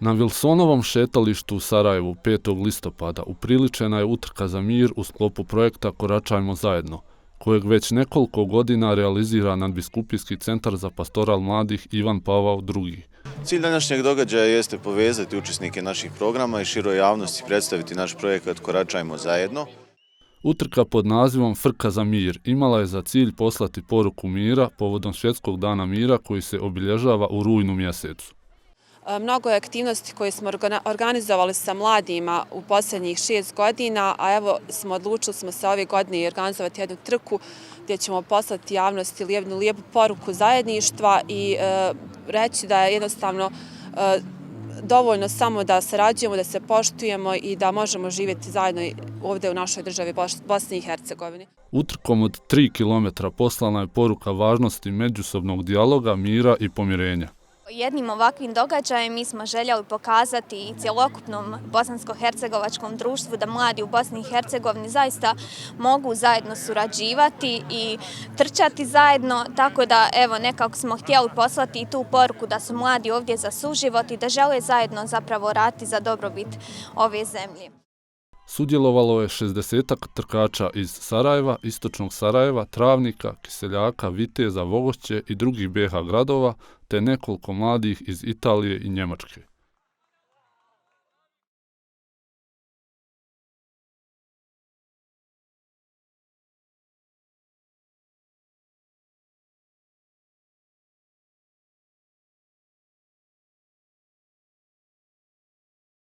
Na Wilsonovom šetalištu u Sarajevu 5. listopada upriličena je utrka za mir u sklopu projekta Koračajmo zajedno, kojeg već nekoliko godina realizira Nadbiskupijski centar za pastoral mladih Ivan Pavao II. Cilj današnjeg događaja jeste povezati učesnike naših programa i široj javnosti predstaviti naš projekat Koračajmo zajedno. Utrka pod nazivom Frka za mir imala je za cilj poslati poruku mira povodom Svjetskog dana mira koji se obilježava u rujnu mjesecu. Mnogo je aktivnosti koje smo organizovali sa mladima u posljednjih 6 godina, a evo odlučili smo se ove godine organizovati jednu trku gdje ćemo poslati javnosti jednu lijepu poruku zajedništva i reći da je jednostavno dovoljno samo da sarađujemo, da se poštujemo i da možemo živjeti zajedno ovdje u našoj državi Bosni i Hercegovini. Utrkom od 3 kilometra poslana je poruka važnosti međusobnog dijaloga, mira i pomirenja. Jednim ovakvim događajem mi smo željeli pokazati i cjelokupnom bosansko-hercegovačkom društvu da mladi u Bosni i Hercegovini zaista mogu zajedno surađivati i trčati zajedno, tako da evo nekako smo htjeli poslati i tu poruku da su mladi ovdje za suživot i da žele zajedno zapravo raditi za dobrobit ove zemlje. Sudjelovalo je 60-ak trkača iz Sarajeva, istočnog Sarajeva, Travnika, Kiseljaka, Viteza, Vogošće i drugih BiH gradova, te nekoliko mladih iz Italije i Njemačke.